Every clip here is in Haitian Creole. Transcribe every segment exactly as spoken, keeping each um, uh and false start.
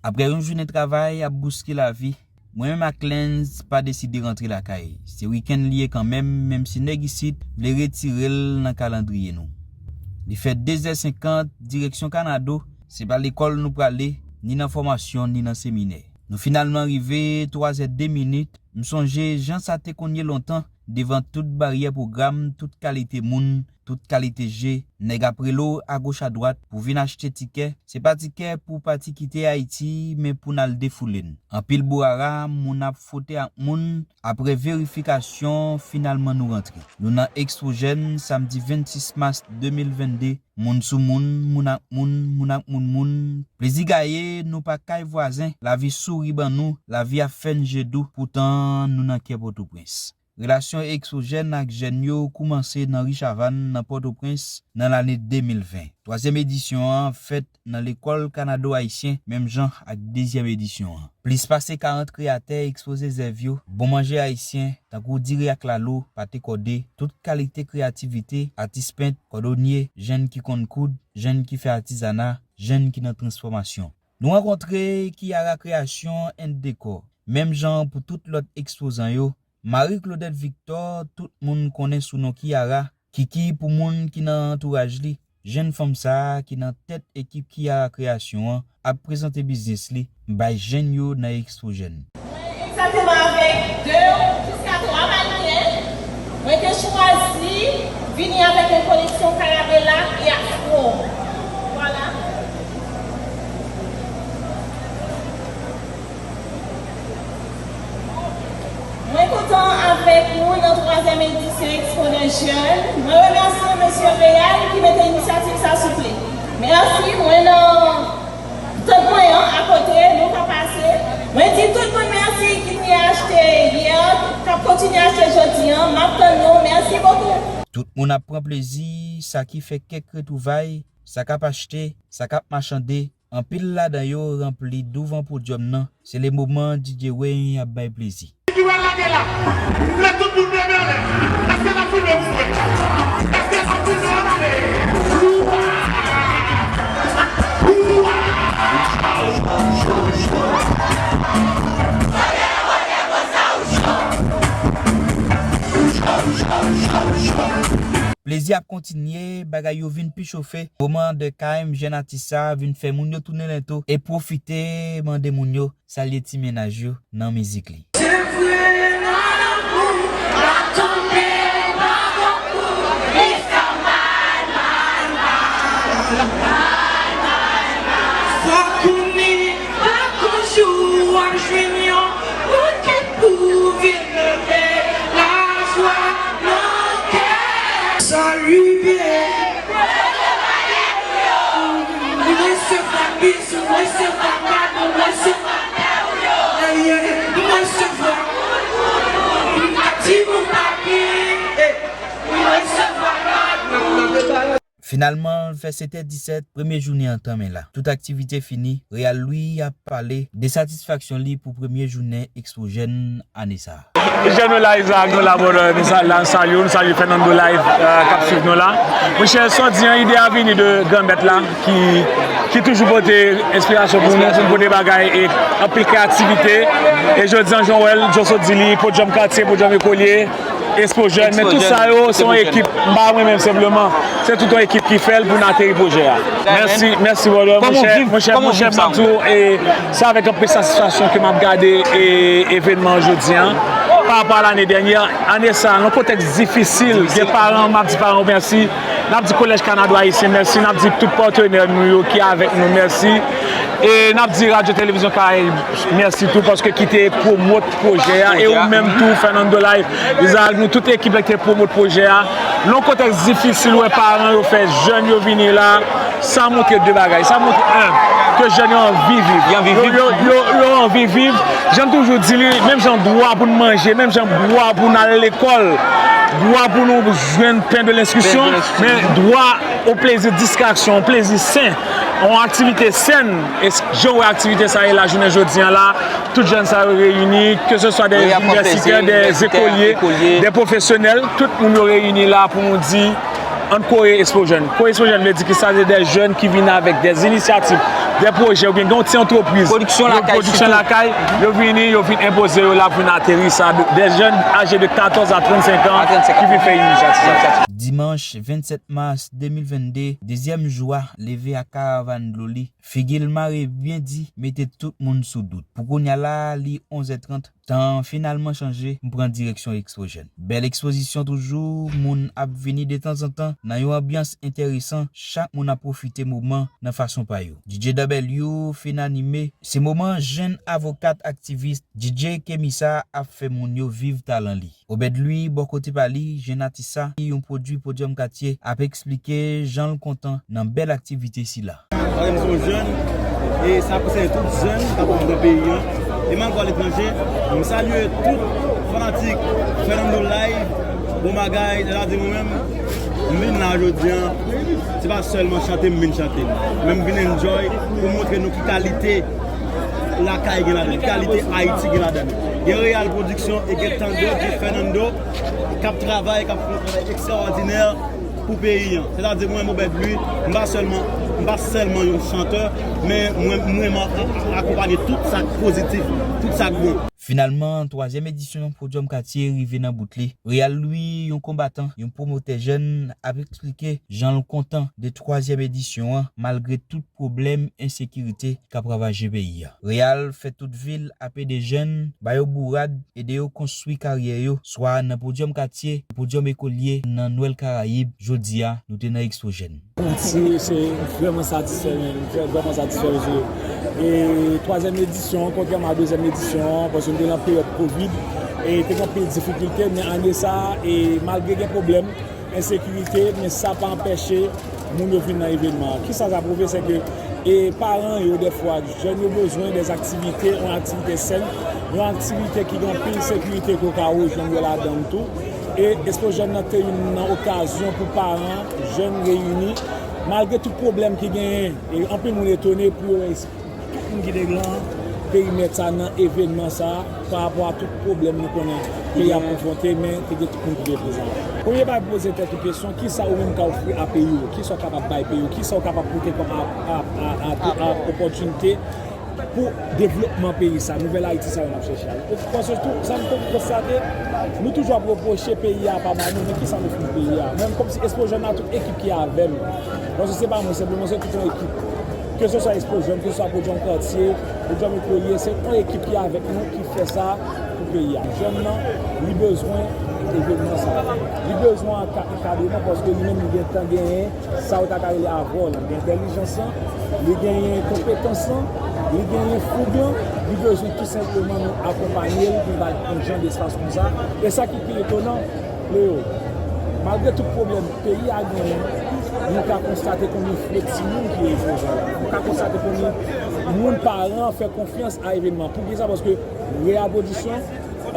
Apre yon jounen travay ap bouske lavi, mwen menm ak Lens pa deside rantre lakay. Se wikenn li ye kanmenm, menm si nèg isit vle retire l nan kalandriye nou. Li fè de zè senkant, direksyon Kanado, se pa lekòl nou prale, ni nan fòmasyon, ni nan seminè. Nou finalman rive, twa zè de minit. M sonje jan sa te konn ye lontan, devan tout baryè pwogram, tout kalite moun, tout kalite je, nèg ap rele w agoch adwat pou vin achte tikè. Se pa tikè pou pati kite Ayiti, men pou n al defoule n. Anpil bourara, moun ap fwote ak moun. Apre verifikasyon, finalman nou rantre. Nou nan Expo Jeunes, samdi vennsis mas de mil vennde. Moun sou moun, moun ak moun, moun ak moun moun. Plezi gaye, nou pa kay vwazen. Lavi souri ban nou, lavi ap fè n je dou. Poutan, nou nan kè Pòtoprens. Relasyon Expo Jeunes ak jèn yo koumanse nan ri Chavannes, nan Pòtoprens, nan lane de mil ven. Twazyèm edisyon an fèt nan Lekòl Kanado Ayisyen, menm jan ak dezyèm edisyon an. Plis pase karant kreyatè ekspoze zèv yo, bon manje ayisyen, tankou diri ak lalo, pate kòde, tout kalite kreyativite, atis pent, kòdonye, jèn ki konn koud, jèn ki fè atizana, jèn ki nan transfòmasyon. Nou rankontre Kiara Création and Décor. Menm jan pou tout lòt ekspozan yo, Marie Claudette Victor, tout moun konnen sou non Kiara, Kiki pou moun ki nan antouraj li, jèn fanm sa a ki nan tèt ekip Kiara Création an ap prezante biznis li bay jèn yo nan Expo Jeunes. Mwen egzakteman avèk de jiska twa mannequin, mwen te chwazi vini avèk yon koleksyon Carabella e Afro. Vwala. Mwen kontan avèk nou nan twazyèm edisyon Expo des Jeunes. Mwen remèsye mesye Real ki mete inisyativ sa sou pye. Mèsi, mwen nan tant mwen an akote, nou ka pase. Mwen di tout moun mèsi ki te achte yè, k ap kontinye achte jodi an. M ap tann nou. Mèsi bokou. Tout moun ap pran plezi, sa ki fè kèk retwouvay, sa k ap achte, sa k ap machande, anpil ladan yo ranpli douvan podyòm nan. Se le moman D J Wayne ap bay plezi. Ki wè lage la? Lè tout moun leve anlè. Èske n ap filme pou mwen? Èske n ap filme ann ale? Plezi ap kontinye, bagay yo vin pi chofe. Moman de K M, jèn atis sa a, vin fè moun yo tounen lento e pwofite mande moun yo salye ti mennaj yo nan mizik li. Se vre, nan lanmou, la tonbe, pa konkou, li fè mal, mal, mal, mal, mal, mal. Fòk ou ni, pa konjou, w ap jwenn yon moun ki pou vin mete lajwa nan kè. Salut, babe. Mwen resevwa bizou, mwen resevwa kado, mwen resevwa kado, yeah, yeah. Mwen resevwa. M ka di mwen pa gen, eh, mwen resevwa kado. Finalman, vè sèt è disèt, premye jounen an tanmen la. Tout aktivite fini, Real Louis ap pale de satisfaksyon li pou premye jounen Expo Jeunes ane sa a. Jèn nou la, Isaac, nou la, brother. Nou sa-, la, nou salye w, nou salye Fernando Live, euh, k ap swiv nou la. Monchè, sa w di an, ide a vini de Granmèt la, ki, ki toujou pote enspirasyon pou nou, pou n pote bagay e anpil kreyativite. E jodi an, jan w wè l, jan w sot di li, podyòm katye, podyòm ekolye, Expo Jeunes, men tout sa yo, se yon ekip. M pa mwen menm senpleman. Se tout yon ekip ki fè l pou n ateri pwojè a. Mèsi, mèsi, brother. Monchè, monchè, monchè, m ap di w, e, se avèk anpil satisfaksyon ke m ap gade, e, evenman jodi an. Pa rapò a lane dènyè, ane sa, nan kontèks difisil, gen paran, m ap di paran yo mèsi. N ap di Kolèj Kanado Ayisyen mèsi, n ap di tout patnè nou yo ki avèk nou mèsi. E n ap di Radyo Televizyon Karayib mèsi tou, paske ki te pwomot pwojè a, e ou menm tou, Fernando Live, Isaac, nou tout ekip la ki te pwomot pwojè a. Nan yon kontèks difisil, wè paran yo fè jèn yo vini la, sa montre de bagay. Sa montre, en, ke jèn yo anvi viv. Yo anvi viv. Yo, yo, yo, yo anvi viv. Jan m toujou di li, menm jan dwa pou n manje, menm jan dwa pou n al lekòl, dwa pou nou jwenn pen de lenstriksyon, men dwa o plezi distraksyon, plezi sen, yon aktivite sèn. E s-, jan w wè aktivite sa ye la jounen jodi an la, tout jèn sa yo reyini, ke se swa de inivèsitè, de ekolye, de pwofesyonèl, tout moun yo reyini la pou nou di, ann kore Expo Jeunes. Kore Expo Jeunes vle di ki sa, se de jèn ki vin avèk de inisyativ De pwojè, oubyen gen yon ti antrepriz. Pwodiksyon lakay, pwodiksyon lakay, yo vini, yo vin enpoze yo la pou vin ateri sa, de, de jèn aje de katòz a trannsenk an ki vin fè inisiyativ sa. Dimanch vennsèt mas de mil vennde, dezyèm jou a leve ak karavàn dlo li, figi l mare byen di, mete tout moun sou dout. Pou kounye a la, li onz è trant, tan an finalman chanje, m pran direksyon Expo Jeunes. Bèl ekspozisyon toujou, moun ap vini detanzantan nan yon anbyans enteresan, chak moun ap pwofite moman nan fason pa yo. D J W fin anime, se moman jèn avokat aktivis D J Kemisa ap fè moun yo viv talan li. Obed Louis, bò kote pa li, jèn atis sa, yon pwodui Podium Katye, ap eksplike jan l kontan nan bèl aktivite sila. Paske m se yon jèn, e sa konsène tout jèn k ap antre nan peyi an. E malgre aletranje, m salye tout fanatik Fernando Live, bon bagay, sètadi mwen menm, m vin la jodi a, se pa sèlman chante m vin chante, men m vin enjoy pou montre nou ki kalite lakay gen ladan, ki kalite Ayiti gen ladan. Gen Real Production e gen Tando, gen Fernando, k ap travay, k ap fè yon travay ekstrawòdinè pou peyi an. Sètadi mwen, Obed Louis, m pa sèlman, m pa sèlman yon chantè, men mwen, mwen, m akonpanye tout sa k pozitif, tout sa k bon. Finalman, twazyèm edisyon Podium Katye rive nan bout li. Real Louis, yon konbatan, yon pwomotè jèn, ap eksplike jan l kontan de twazyèm edisyon an, malgre tout pwoblèm ensekirite k ap ravaje peyi a. Real fè tout vil ap ede jèn, ba yo bourad, ede yo konstwi karyè yo, swa nan Podium Katye, Podium Ekolye, nan Nwèl Karayib, jodi a, nou te nan Expo Jeunes. Ti, se vrèman satisfè, men, vrè-, vrèman satisfè, mesye. E twazyèm edisyon, kontrèman a dezyèm edisyon, paske nou te nan peryòd kovid, e te gen anpil difikilte, men ane sa, e malgre gen pwoblèm, ensekirite, men sa pa anpeche moun yo vin nan evènman an. Kisa sa pwouve, se ke, e, paran yo, dèfwa, jèn yo bezwen de aktivite, yon aktivite sèn, yon aktivite ki gen anpil sekirite ke w ka rejwenn yo ladan l tou. E Expo Jeunes nan te youn nan okazyon pou paran, jèn reyini, malgre tout pwoblèm ki genyen, e anpil moun etone pou yo wè tout moun ki te lan perimèt sa nan evènman sa, pa rapò a tout pwoblèm nou konnen peyi a konfwonte, men te gen tout moun ki te prezan. Premye bagay, poze tèt ou kesyon, kisa ou menm ka ofri a peyi w? Kisa w kapab bay peyi w? Kisa w kapab pote kòm a, a, a, a, a, a opòtinite pou devlopman peyi sa, nouvèl Ayiti sa yo n ap chèche a? Paske tou, sa m konstate, nou toujou ap repwoche peyi a pa ba nou, men kisa nou ofri peyi a? Menm kòmsi Expo Jeunes la, tout ekip ki avè m. Paske se pa mwen senpleman, se tout yon ekip. Keseswa Expo Jeunes, keseswa Podium Katye, Podium Ekolye, se yon ekip ki avèk nou, ki fè sa pou peyi a. Jèn nan, li bezwen evènman sa. Li bezwen anka-, ankadreman paske li menm li gentan genyen sa yo ta ka rele avè w lan. Li gen entèlijans lan, li genyen konpetans lan, li genyen foug lan, li bezwen tou senpleman nou akonpanye l pou n ba l yon jan de espas konsa. E sa ki pi etonan, Leo, malgre tout pwoblèm peyi a genyen, nou ka konstate konbyen flèt timoun ki egzije la. Nou ka konstate konbyen moun, paran fè konfyans a evènman. Poukisa? Paske Real Production,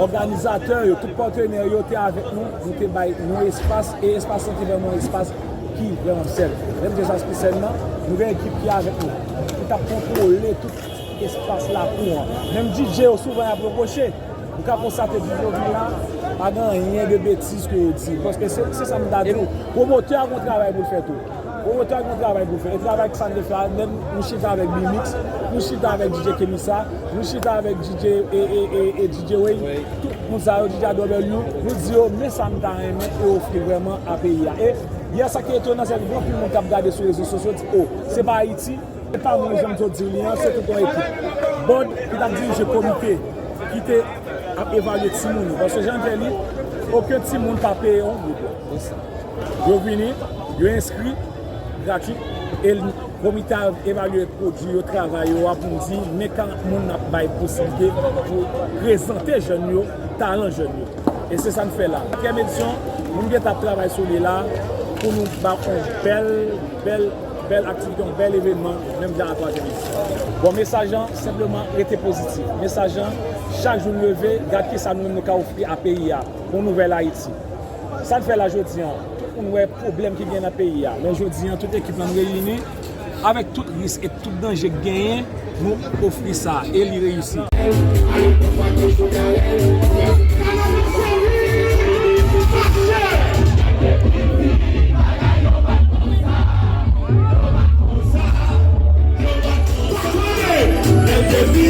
òganizatè yo, tout patnè yo te avèk nou, nou te bay yon espas, e espas lan te vrèman yon espas ki vrèman sèn. Menm jan sa sou sèn nan, nou gen ekip ki avèk nou, ki t ap kontwole tout espas lakou an. Menm D J yo souvan y ap repwoche. Ou ka konstate D J yo vin la, pa gen anyen de betiz ke yo di. Paske se, se sa m ta di w. Pwomotè a gen yon travay pou l fè tou. Pwomotè a gen yon travay pou l fè. E travay sa n te fè a, menm nou chita avèk Bimix, nou chita avèk D J Kemisa, nou chita avèk D J e, e, e, e D J Wayne, tout moun sa yo, D J W, nou di yo, men sa n ta renmen e ofri vrèman a peyi a. E yè sa ki etonan, se ke gen anpil moun k ap gade sou rezo sosyo, di, o, se pa Ayiti. Se pa mwen, jan m te di w li an, se tout yon ekip. Board ki t ap dirije komite ki te ap evalye timoun yo. Paske jan m te di w li, okenn timoun pa peye yon goud. Yo vini, yo enskri gratwit, e l-, komite a evalye pwodui yo, travay yo a, pou n di men karant moun n ap bay posiblite pou prezante jèn yo, talan jèn yo. E se sa n fè la. Katriyèm edisyon, nou gentan ap travay sou li la pou nou ba yon bèl, bèl, bèl aktivite, yon bèl evènman, menm jan a twazyèm edisyon. Bon, mesaj lan, senpleman, rete pozitif. Mesaj lan, chak jou n leve, gad kisa nou menm nou ka ofri a peyi a, yon nouvèl Ayiti. Sa n fè la jodi a, tout moun wè pwoblèm ki gen nan peyi a. Men jodi a, tout ekip lan reyini, avèk tout risk e tout danje k genyen, nou ofri sa e li reyisi. Depi